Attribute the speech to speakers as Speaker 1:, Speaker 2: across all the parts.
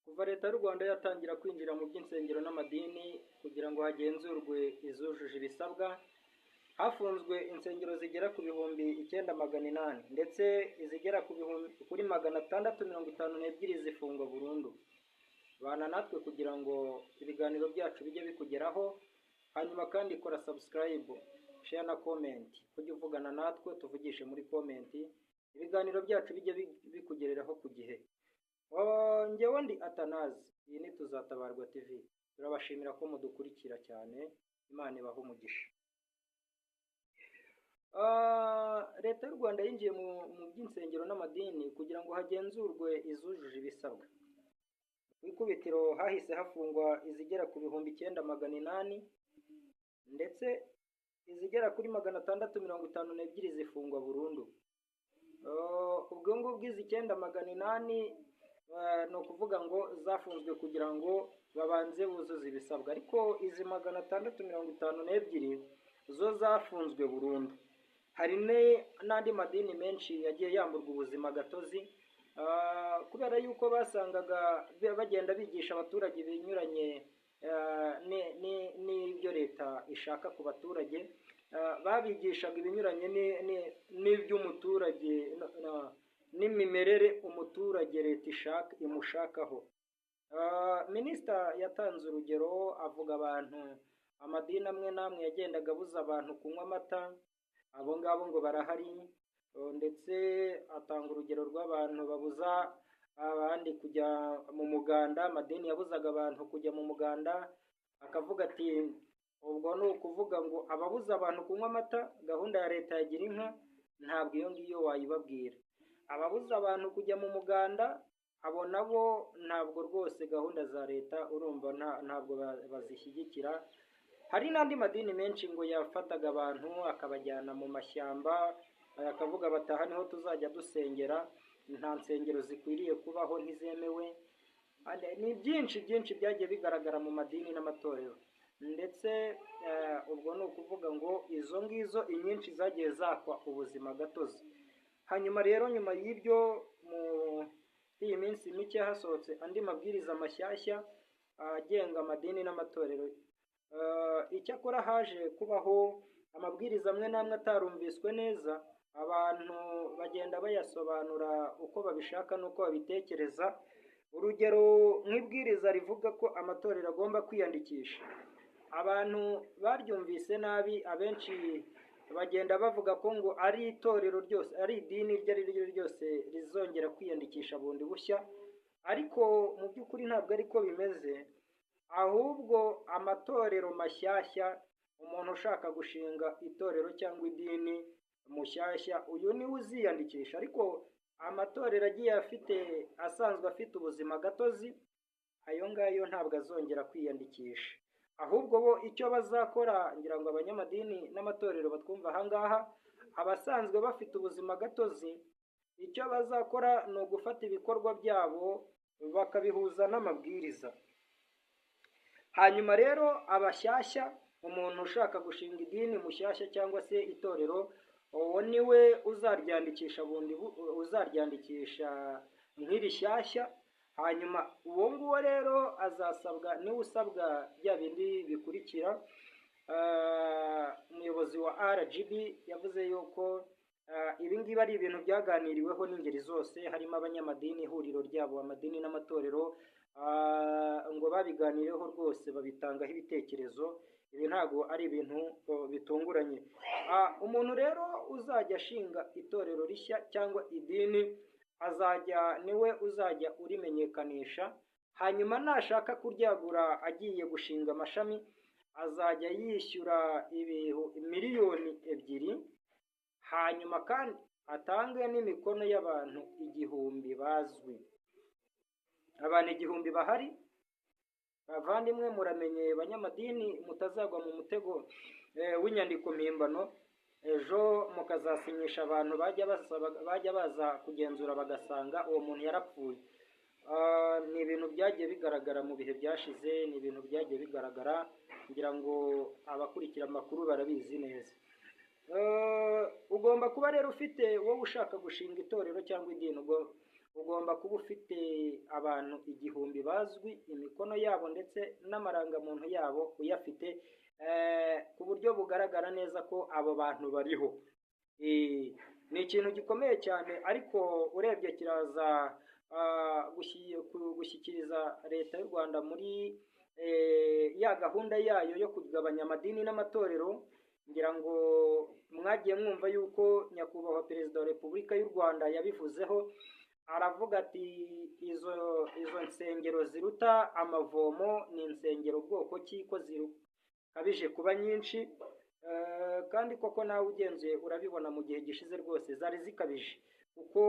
Speaker 1: Kuva Leta y'u Rwanda yatangira kwinjira mu by'insengero n'amadini kugira ngo hagenzurwe izujuje ibisabwa, hafunzwe insengero zigera ku 9800, ndetse izigera ku bihumbi kuri 652 zifungwa burundu. Bana natwe kugira ngo ibiganiro byacu bijye bikugeraho, hanyuma kandi kora subscribe, share na comment, ujye uvugana natwe, tuvugishe muri comment, ibiganiro byacu bijye bikugereraho ku gihe. Oh, njyewe ndi Atanazi, iyi ni Tuzatabarwa TV. Turabashimira ko mudukurikira cyane, Imana ibahe umugisha. Leta y'u Rwanda yinjiye mu by'insengero n'amadini kugira ngo hagenzurwe izujuje ibisabwa. Ku ikubitiro hahise hafungwa izigera ku 9800, ndetse izigera kuri 652 zifungwa burundu. Ubwo ngubwo izi 9800, ni ukuvuga ngo zafunzwe kugira ngo babanze buzuze ibisabwa, ariko izi 652 zo zafunzwe burundu. Hari n'andi madini menshi yagiye yamburwa ubuzima gatozi, kubera yuko basangaga bagenda bigisha abaturage ibinyuranye n'ibyo leta ishaka ku baturage. Babigishaga ibinyuranye n'iby'umuturage n'imimerere umuturage leta ishaka imushakaho. Minisita yatanze urugero avuga abantu, amadini amwe n'amwe yagendaga abuza abantu kunywa amata, abo ngabo ngo barahari, ndetse atanga urugero rw'abantu babuza abandi kujya mu muganda, amadini yabuzaga abantu kujya mu muganda, akavuga ati ubwo ni ukuvuga ngo ababuza abantu kunywa amata, gahunda ya leta ya Gira inka, ntabwo iyo ngiyo wayibabwira. Ababuza abantu kujya mu muganda, abo nabo ntabwo rwose gahunda za leta urumva ntabwo bazishyigikira. Hari n'andi madini menshi ngo yafataga abantu akabajyana mu mashyamba, akavuga bati aha niho tuzajya dusengera, nta nsengero zikwiriye kubaho, ntizemewe. Ni byinshi byinshi byagiye bigaragara mu madini n'amatorero, ndetse ubwo ni ukuvuga ngo izo ngizo inyinshi zagiye zakwa ubuzima gatozi. Hanyuma rero nyuma y'ibyo, muri iyi minsi mike hasohotse andi mabwiriza mashyashya agenga amadini n'amatorero. Icyakora haje kubaho amabwiriza amwe n'amwe atarumviswe neza, abantu bagenda bayasobanura uko babishaka n'uko babitekereza. Urugero nk'ibwiriza rivuga ko amatorero agomba kwiyandikisha, abantu baryumvise nabi, abenshi bagenda bavuga ko ngo ari itorero ryose, ari idini iryo ari ryo ryose rizongera kwiyandikisha bundi bushya, ariko mu by'ukuri ntabwo ariko bimeze. Ahubwo amatorero mashyashya, umuntu ushaka gushinga itorero cyangwa idini mushyashya, uyu niwe uziyandikisha, ariko amatorero agiye afite asanzwe afite ubuzima gatozi, ayo ngayo ntabwo azongera kwiyandikisha. Ahubwo bo icyo bazakora, ngira ngo abanyamadini n'amatorero batwumva aha ngaha, abasanzwe bafite ubuzima gatozi, icyo bazakora ni ugufata ibikorwa byabo bakabihuza n'amabwiriza. Hanyuma rero abashyashya, umuntu ushaka gushinga idini mushyashya cyangwa se itorero, uwo niwe uzaryandikisha bundi, uzaryandikisha nk'irishyashya. Hanyuma uwo nguwo rero azasabwa, niwe usabwa bya bindi bikurikira. Umuyobozi wa RGB yavuze yuko ibi ngibi ari ibintu byaganiriweho n'ingeri zose, harimo abanyamadini, ihuriro ryabo, amadini n'amatorero, ngo babiganireho rwose, babitangaho ibitekerezo. Ibi ntabwo ari ibintu bitunguranye. Umuntu rero uzajya ashinga itorero rishya cyangwa idini, azajya niwe uzajya urimenyekanisha, hanyuma nashaka kuryagura agiye gushinga amashami, azajya yishyura 2 miliyoni, hanyuma kandi atange n'imikono y'abantu 1000 bazwi, abantu 1000 bahari. Bavandimwe, muramenye banyamadini, mutazagwa mu mutego w'inyandiko mpimbano, ejo mukazasinyisha abantu bajya basaba, bajya baza kugenzura bagasanga uwo muntu yarapfuye. Ni ibintu byagiye bigaragara mu bihe byashize, ni ibintu byagiye bigaragara, ngira ngo abakurikira amakuru barabizi neza. Ugomba kuba rero ufite, wowe ushaka gushinga itorero cyangwa idini, Ugomba kuba ufite abantu 1000 bazwi, imikono yabo ndetse n'amarangamuntu yabo uyafite, ku buryo bugaragara neza ko abo bantu bariho. Ni ikintu gikomeye cyane, ariko urebye kiraza gushyikiriza Leta y'u Rwanda muri ya gahunda yayo yo kugabanya amadini n'amatorero. Ngira ngo mwagiye mwumva yuko Nyakubahwa Perezida wa Repubulika y'u Rwanda yabivuzeho, aravuga ati: Izo nsengero ziruta amavomo ni insengero bwoko ki, ko zikabije kuba nyinshi?" Kandi koko nawe ugenzuye urabibona, mu gihe gishize rwose zari zikabije, kuko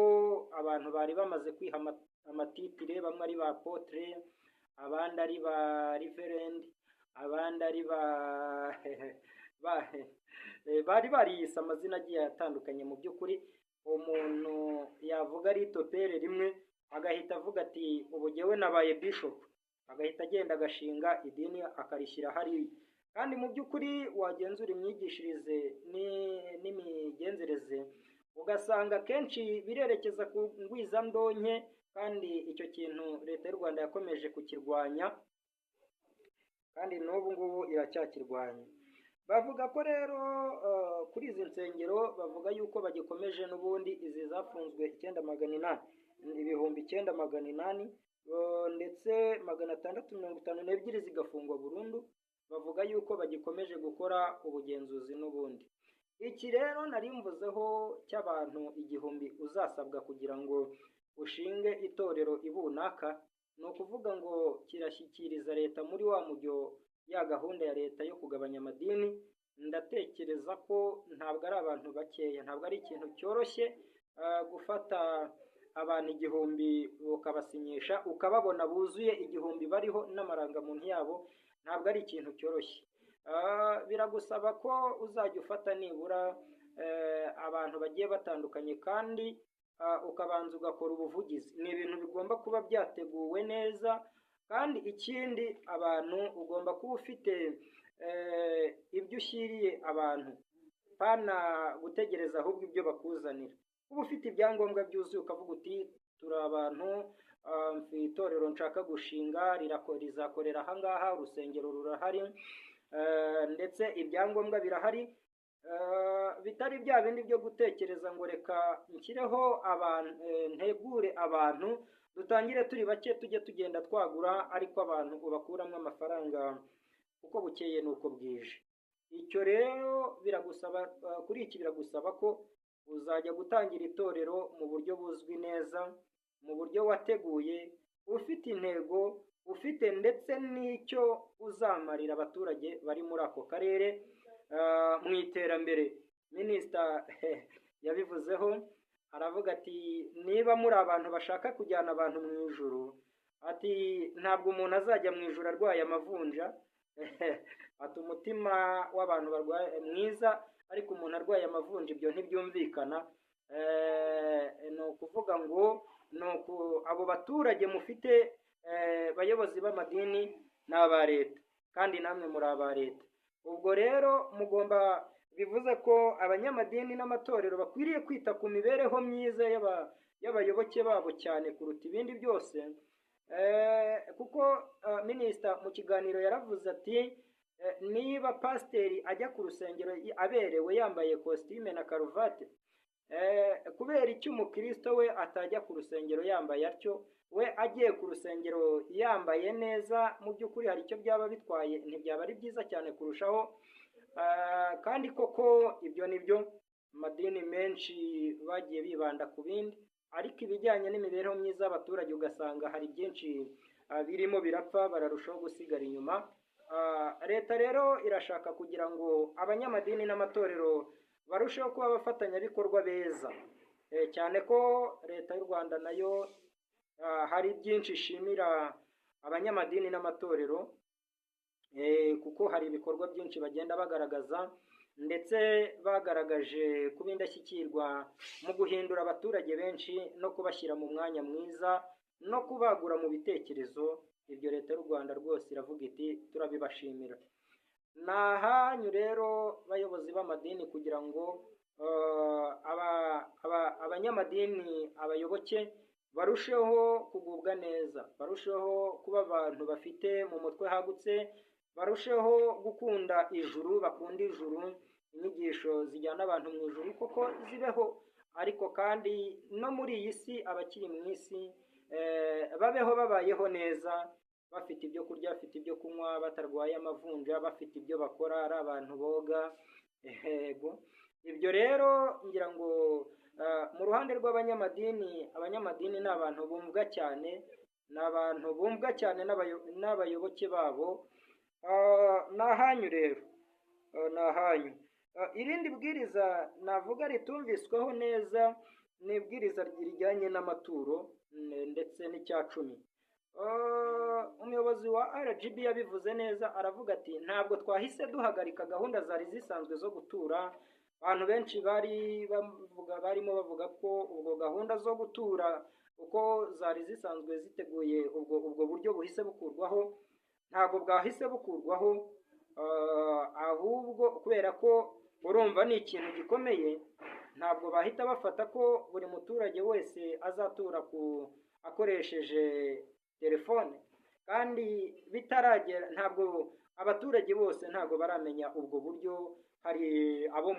Speaker 1: abantu bari bamaze kwiha amatitire, bamwe ari ba apôtre, abandi ari ba reverend, abandi ari ba bari bariyise amazina agiye atandukanye. Mu by'ukuri umuntu yavuga ari topere rimwe, agahita avuga ati: "Ubu jyewe nabaye bishop," agahita agenda agashinga idini akarishyira hariya. Kandi mu by'ukuri wagenzura imyigishirize n'imigenzereze, ugasanga akenshi birerekeza ku ngwizandonke, kandi icyo kintu Leta y'u Rwanda yakomeje kukirwanya, kandi n'ubu ngubu iracyakirwanya. Bavuga ko rero kuri izi nsengero, bavuga yuko bagikomeje n'ubundi izi zafunzwe 9800, 9800 ndetse 652 zigafungwa burundu. Bavuga yuko bagikomeje gukora ubugenzuzi n'ubundi. Iki rero nari mvuzeho cy'abantu 1000 uzasabwa kugira ngo ushinge itorero ibunaka, ni ukuvuga ngo kirashyikiriza leta muri wa mujyo, ya gahunda ya leta yo kugabanya amadini. Ndatekereza ko ntabwo ari abantu bakeya, ntabwo ari ikintu cyoroshye gufata abantu 1000 ukabasinyisha, ukababona buzuye 1000 bariho n'amarangamuntu yabo. Ntabwo ari ikintu cyoroshye. Biragusaba ko uzajya ufata nibura abantu bagiye batandukanye, kandi ukabanza ugakora ubuvugizi. Ni ibintu bigomba kuba byateguwe neza. Kandi ikindi, abantu ugomba kuba ufite ibyo ushyiriye abantu, pana gutegereza ahubwo ibyo bakuzanira. Kuba ufite ibyangombwa byuzuye, ukavuga uti: "Turi abantu, itorero nshaka gushinga rizakorera ahangaha, urusengero rurahari, ndetse ibyangombwa birahari," bitari bya bindi byo gutekereza ngo reka nshyireho abantu, ntegure abantu, dutangire turi bake, tujye tugenda twagura, ariko abantu ubakuramo amafaranga uko bukeye n'uko bwije. Icyo rero biragusaba, kuri iki biragusaba ko uzajya gutangira itorero mu buryo buzwi neza, mu buryo wateguye, ufite intego, ufite ndetse n'icyo uzamarira abaturage bari muri ako karere mu iterambere. Minisita yabivuzeho, aravuga ati: "Niba muri abantu bashaka kujyana abantu mu ijuru," ati, "ntabwo umuntu azajya mu ijuru arwaye amavunja." Ati: "Umutima w'abantu barwaye mwiza, ariko umuntu arwaye amavunja, ibyo ntibyumvikana." Ni ukuvuga ngo ni abo baturage mufite, bayobozi b'amadini, ni aba leta, kandi namwe muri aba leta. Ubwo rero mugomba, bivuze ko abanyamadini n'amatorero bakwiriye kwita ku mibereho myiza y'abayoboke babo cyane kuruta ibindi byose, kuko minisita mu kiganiro yaravuze ati: "Niba pasiteri ajya ku rusengero aberewe, yambaye kositime na karuvati, kubera icyo umukristo we atajya ku rusengero yambaye atyo? We agiye ku rusengero yambaye neza, mu by'ukuri hari icyo byaba bitwaye? Ntibyaba ari byiza cyane kurushaho?" Kandi koko ibyo ni byo. Amadini menshi bagiye bibanda ku bindi, ariko ibijyanye n'imibereho myiza y'abaturage ugasanga hari byinshi birimo birapfa, bararushaho gusigara inyuma. Leta rero irashaka kugira ngo abanyamadini n'amatorero barusheho kuba abafatanyabikorwa beza, cyane ko Leta y'u Rwanda nayo hari byinshi ishimira abanyamadini n'amatorero, kuko hari ibikorwa byinshi bagenda bagaragaza, ndetse bagaragaje kuba indashyikirwa mu guhindura abaturage benshi no kubashyira mu mwanya mwiza no kubagura mu bitekerezo. Ibyo Leta y'u Rwanda rwose iravuga iti: "Turabibashimira." Ni ahanyu rero, bayobozi b'amadini, kugira ngo abanyamadini, abayoboke Barusheho kugubwa neza, barusheho kuba abantu bafite mu mutwe hagutse, barusheho gukunda ijuru, bakunda ijuru, inyigisho zijyana abantu mu ijuru koko zibeho. Ariko kandi no muri iyi si, abakiri mu isi babeho, babayeho neza, bafite ibyo kurya, bafite ibyo kunywa, batarwaye amavunja, bafite ibyo bakora, ari abantu boga. Yego, ibyo rero ngira ngo mu ruhande rw'abanyamadini, abanyamadini ni abantu bumvwa cyane, ni abantu bumvwa cyane n'abayoboke babo. Ni ahanyu rero, ni ahanyu. Irindi bwiriza navuga ritumvisweho neza ni ibwiriza rijyanye n'amaturo ndetse n'icya cumi. Umuyobozi wa RGB yabivuze neza, aravuga ati: "Ntabwo twahise duhagarika gahunda zari zisanzwe zo gutura." Abantu benshi bari bavuga, barimo bavuga ko ubwo gahunda zo gutura uko zari zisanzwe ziteguye, ubwo buryo buhise bukurwaho. Ntabwo bwahise bukurwaho, ahubwo kubera ko urumva ni ikintu gikomeye, ntabwo bahita bafata ko buri muturage wese azatura ku akoresheje telefone, kandi bitaragera. Ntabwo abaturage bose, ntabwo baramenya ubwo buryo. Hari abo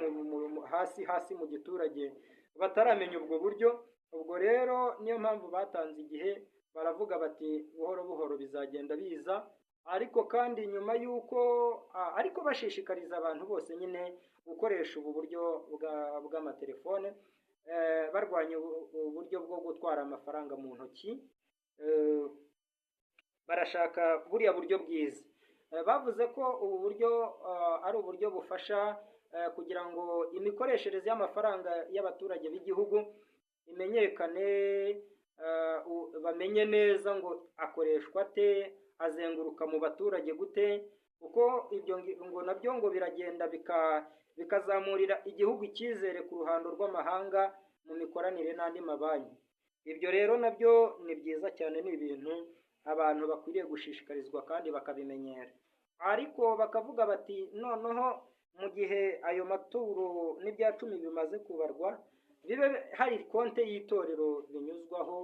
Speaker 1: hasi hasi mu giturage bataramenya ubwo buryo. Ubwo rero niyo mpamvu batanze igihe, baravuga bati: "Buhoro buhoro bizagenda biza." Ariko kandi nyuma y'uko ariko bashishikariza abantu bose nyine gukoresha ubu buryo bw'amatelefone, barwanya uburyo bwo gutwara amafaranga mu ntoki. Barashaka buriya buryo bwiza. Bavuze ko ubu buryo ari uburyo bufasha kugira ngo imikoreshereze y'amafaranga y'abaturage b'igihugu imenyekane, bamenye neza ngo akoreshwa ate, azenguruka mu baturage gute, kuko ibyo ngo nabyo ngo biragenda bikazamurira igihugu icyizere ku ruhando rw'amahanga mu mikoranire n'andi mabanki. Ibyo rero nabyo ni byiza cyane, ni ibintu abantu bakwiriye gushishikarizwa kandi bakabimenyera. Ariko bakavuga bati: "Noneho mu gihe ayo maturo n'ibya cumi bimaze kubarwa, bibe hari konte y'itorero binyuzwaho,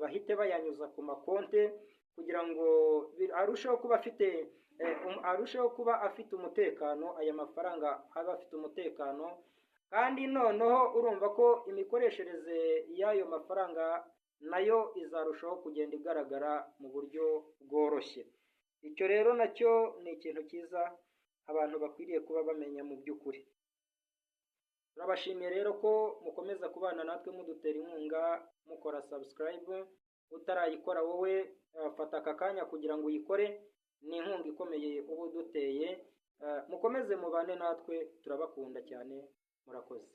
Speaker 1: bahite bayanyuza ku makonte kugira ngo arusheho kuba afite umutekano, aya mafaranga aba afite umutekano." Kandi noneho urumva ko imikoreshereze y'ayo mafaranga nayo izarushaho kugenda igaragara mu buryo bworoshye. Icyo rero nacyo ni ikintu cyiza abantu bakwiriye kuba bamenya mu by'ukuri. Turabashimiye rero ko mukomeza kubana natwe, mudutera inkunga, mukora subscribe. Utarayikora wowe, fata aka kanya kugira ngo uyikore, ni inkunga ikomeye uba uduteye. Mukomeze mubane natwe, turabakunda cyane, murakoze.